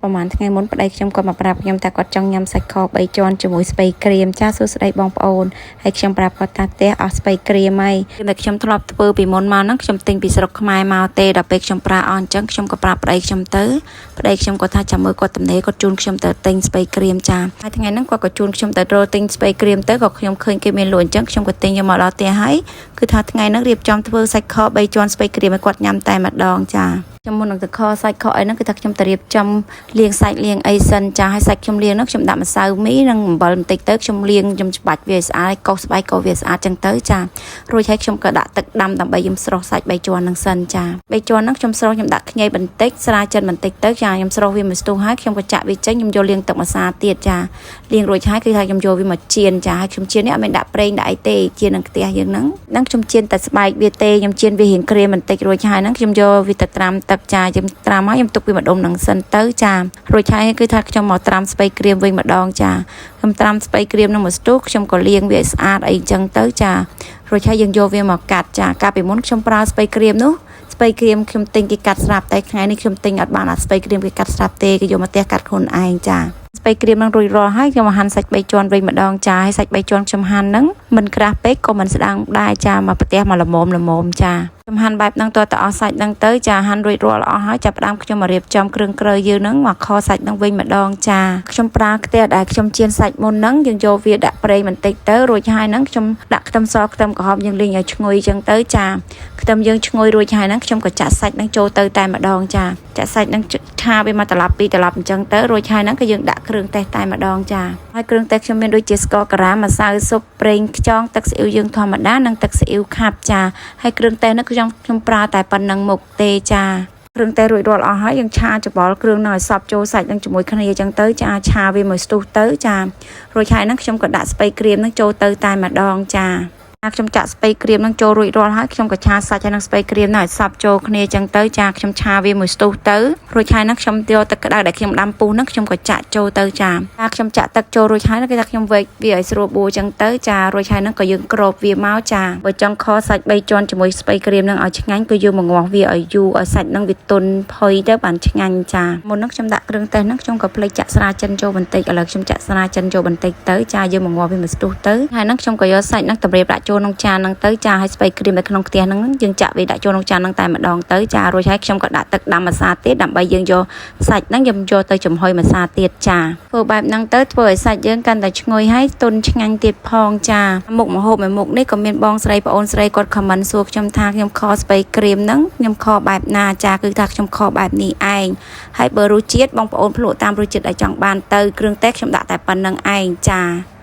ប្រហែលថ្ងៃមុនប្តីខ្ញុំក៏មកប្រាប់ខ្ញុំថាគាត់ចង់ញ៉ាំសាច់ខ3ជាន់ជាមួយស្ពៃក្រៀមចាសួស្តីបងប្អូនហើយខ្ញុំប្រាប់គាត់ថាផ្ទះអស់ស្ពៃក្រៀមហើយតែខ្ញុំធ្លាប់ធ្វើពីមុនមកហ្នឹងខ្ញុំទិញពីស្រុកខ្មែរមកទេដល់ពេលខ្ញុំប្រើអស់អញ្ចឹងខ្ញុំក៏ប្រាប់ប្តីខ្ញុំទៅប្តីខ្ញុំក៏ថាចាំមើលគាត់ទំនេរគាត់ជូនខ្ញុំទៅទិញស្ពៃក្រៀមចាហើយថ្ងៃហ្នឹងគាត់ក៏ជូនខ្ញុំទៅរកទិញស្ពៃក្រៀមទៅក៏ខ្ញុំឃើញគេមានលក់អញ្ចឹងខ្ញុំក៏ទិញយកមកដល់ផ្ទះហើយគឺថាថ្ងៃហ្នឹងរៀបចំធ្វើសាច់ខ3ជាន់ស្ពៃក្រៀមឲ្យគាត់ញ៉ាំតែម្ដងចាខ្ញុំមុននឹងទៅខសាច់ខអីហ្នឹងគឺថាខ្ញុំទៅរៀបចំលាងសាច់លាងអីសិនចាហើយសាច់ខ្ញុំលាងហ្នឹងខ្ញុំដាក់ម្សៅមីនិងអំបិលបន្តិចទៅខ្ញុំលាងខ្ញុំច្បាច់វាឲ្យស្អាតហើយកោសស្បែកកោសវាស្អាតចឹងទៅចារួចហើយខ្ញុំក៏ដាក់ទឹកដាំដើម្បីខ្ញុំស្រុះសាច់បីជាន់ហ្នឹងសិនចាបីជាន់ហ្នឹងខ្ញុំស្រុះខ្ញុំដាក់ខ្ញីបន្តិចស្រាចិនបន្តិចទៅចាខ្ញុំស្រុះវាមួយស្ទុះហើយខ្ញុំក៏ចាក់វាចេញខ្ញុំយកលាងទឹកម្សាទៀតចាលាងរួចហើយគឺថាខ្ញុំយកវាមកចៀនចាហើយខ្ញុំចៀននេះអត់មានដាក់ប្រេងដាក់អីទេចៀននឹងខ្ទះយើងហ្នឹងហ្នឹងខ្ញុំចៀនតែស្បែកវាទេខ្ញុំចៀនវារៀងក្រៀមបន្តិចរួចហើយហ្នឹងខ្ញុំយកវាទៅត្រាំទឹកចាខ្ញុំត្រាំហើយខ្ញុំទុកវាម្ដុំហ្នឹងសិនទៅចារួចហើយគឺថាខ្ញុំមកត្រាំស្ពៃក្រៀមវិញម្ដងចាខ្ញុំត្រាំស្ពៃក្រៀមនឹងមួយស្ទុះខ្ញុំក៏លាងវាឲ្យស្អាតអីចឹងទៅចារួចហើយយើងយកវាមកកាត់ចាកាលពីមុនខ្ញុំប្រើស្ពៃក្រៀមនោះស្ពៃក្រៀមខ្ញុំទិញគេកាត់ស្រាប់តែថ្ងៃនេះខ្ញុំទិញអត់បានអាស្ពៃក្រៀមគេកាត់ស្រាប់ទេគេយកមកផ្ទះកាត់ខ្លួនឯងចាស្ពៃក្រៀមនឹងរួចរាល់ហើយខ្ញុំមកហាន់សាច់3ជាន់វិញម្ដងចាហើយសាច់3ជាន់ខ្ញុំហាន់ហ្នឹងមិនក្រាស់ពេកក៏មិនស្ដើងដែរចាមកប្រទះមកល្មមល្មមចាខ្ញុំហាន់បែបហ្នឹងតើតអស់សាច់ហ្នឹងទៅចាហាន់រួចរាល់អស់ហើយចាប់ផ្ដើមខ្ញុំមករៀបចំគ្រឿងក្រៅយើងហ្នឹងមកខសាច់ហ្នឹងវិញម្ដងចាខ្ញុំប្រើខ្ទះដែលខ្ញុំចៀនសាច់មុនហ្នឹងយើងយកវាដាក់ប្រេងបន្តិចទៅរួចហើយហ្នឹងខ្ញុំដាក់ខ្ទឹមសខ្ទឹមក្រហមយើងលីងឲ្យឈ្ងុយចឹងទៅចាខ្ទឹមយើងឈ្ងុយរួចហើយហ្នឹងខ្ញុំក៏ចាក់សាច់ហ្នឹងចូលទៅតែម្ដងចាចាក់សាច់ហ្នឹងឆាវាមកត្រឡប់ពីរត្រឡប់អញ្ចឹងទៅរួចហើយហ្នឹងក៏យើងដាក់គ្រឿងទេសតែម្ដងចាហើយគ្រឿងទេសខ្ញុំមានដូចជាស្ករក្រាមម្សៅស៊ុបប្រេងខ្យងទឹកស៊ីអ៊ីវយើងធម្មតានិងទឹកស៊ីអ៊ីវខាប់ចាហើយគ្រឿងទេសហ្នឹងខ្ញុំខ្ញុំប្រើតែប៉ុណ្្នឹងមុខទេចាគ្រឿងទេសរួចរាល់អស់ហើយយើងឆាច្បល់គ្រឿងនឹងឲ្យសព្វចូលសាច់នឹងជាមួយគ្នាអញ្ចឹងទៅចាឆាវាមួយស្ទុះទៅចារួចហើយហ្នឹងខ្ញុំក៏ដាក់ស្ពៃក្រៀមនឹងចូលទៅតែម្ដងចាខ្ញុំចាក់ស្ពៃក្រៀមនឹងចូលរួចរាល់ហើយខ្ញុំក៏ឆាសាច់ហើយនឹងស្ពៃក្រៀមនឹងឲ្យសព្វចូលគ្នាអញ្ចឹងទៅចាខ្ញុំឆាវាមួយស្ទុះទៅរួចហើយហ្នឹងខ្ញុំយកទឹកក្តៅដែលខ្ញុំដាំពុះហ្នឹងខ្ញុំក៏ចាក់ចូលទៅចាខ្ញុំចាក់ទឹកចូលរួចហើយគេថាខ្ញុំវែកវាឲ្យស្រួលបួអញ្ចឹងទៅចារួចហើយហ្នឹងក៏យើងគ្របវាមកចាបើចង់ខសាច់3ជាន់ជាមួយស្ពៃក្រៀមហ្នឹងឲ្យឆ្ងាញ់គឺយើងមកងាស់វាឲ្យយូរឲ្យសាច់ហ្នឹងវាទន់ផុយទៅបានឆ្ងាញ់ចាមុនហ្នឹងខ្ញុំដាក់គ្រឿងទេសហ្នឹងខ្ញុំក៏ភ្លេចចាក់ស្រាចិនចូលបន្តិចឥឡូវខ្ញុំចាក់ស្រាចិនចូលបន្តិចទៅចាយើងមកងាស់វាមួយស្ទុះទៅហើយហ្នឹងខ្ញុំក៏យកសាច់ហ្នឹងតម្រៀបដាក់ចូលក្នុងចានហ្នឹងទៅចាហើយស្ពៃក្រៀមនៅក្នុងខ្ទះហ្នឹងយើងចាក់វាដាក់ចូលក្នុងចានហ្នឹងតែម្ដងទៅចារួចហើយខ្ញុំក៏ដាក់ទឹកដាំម្សាទៀតដើម្បីយើងយកសាច់ហ្នឹងយើងយកទៅចំហុយម្សាទៀតចាធ្វើបែបហ្នឹងទៅធ្វើឲ្យសាច់យើងកាន់តែឈ្ងុយហើយទន់ឆ្ងាញ់ទៀតផងចាមុខម្ហូបមួយមុខនេះក៏មានបងស្រីប្អូនស្រីគាត់ comment សួរខ្ញុំថាខ្ញុំខស្ពៃក្រៀមហ្នឹងខ្ញុំខបែបណាចាគឺថាខ្ញុំខបែបនេះឯងហើយបើរសជាតិបងប្អូនភ្លក់តាមរសជាតិដែលចង់បានទៅគ្រឿងទេសខ្ញុំដាក់តែប៉ុណ្្នឹងឯងចា។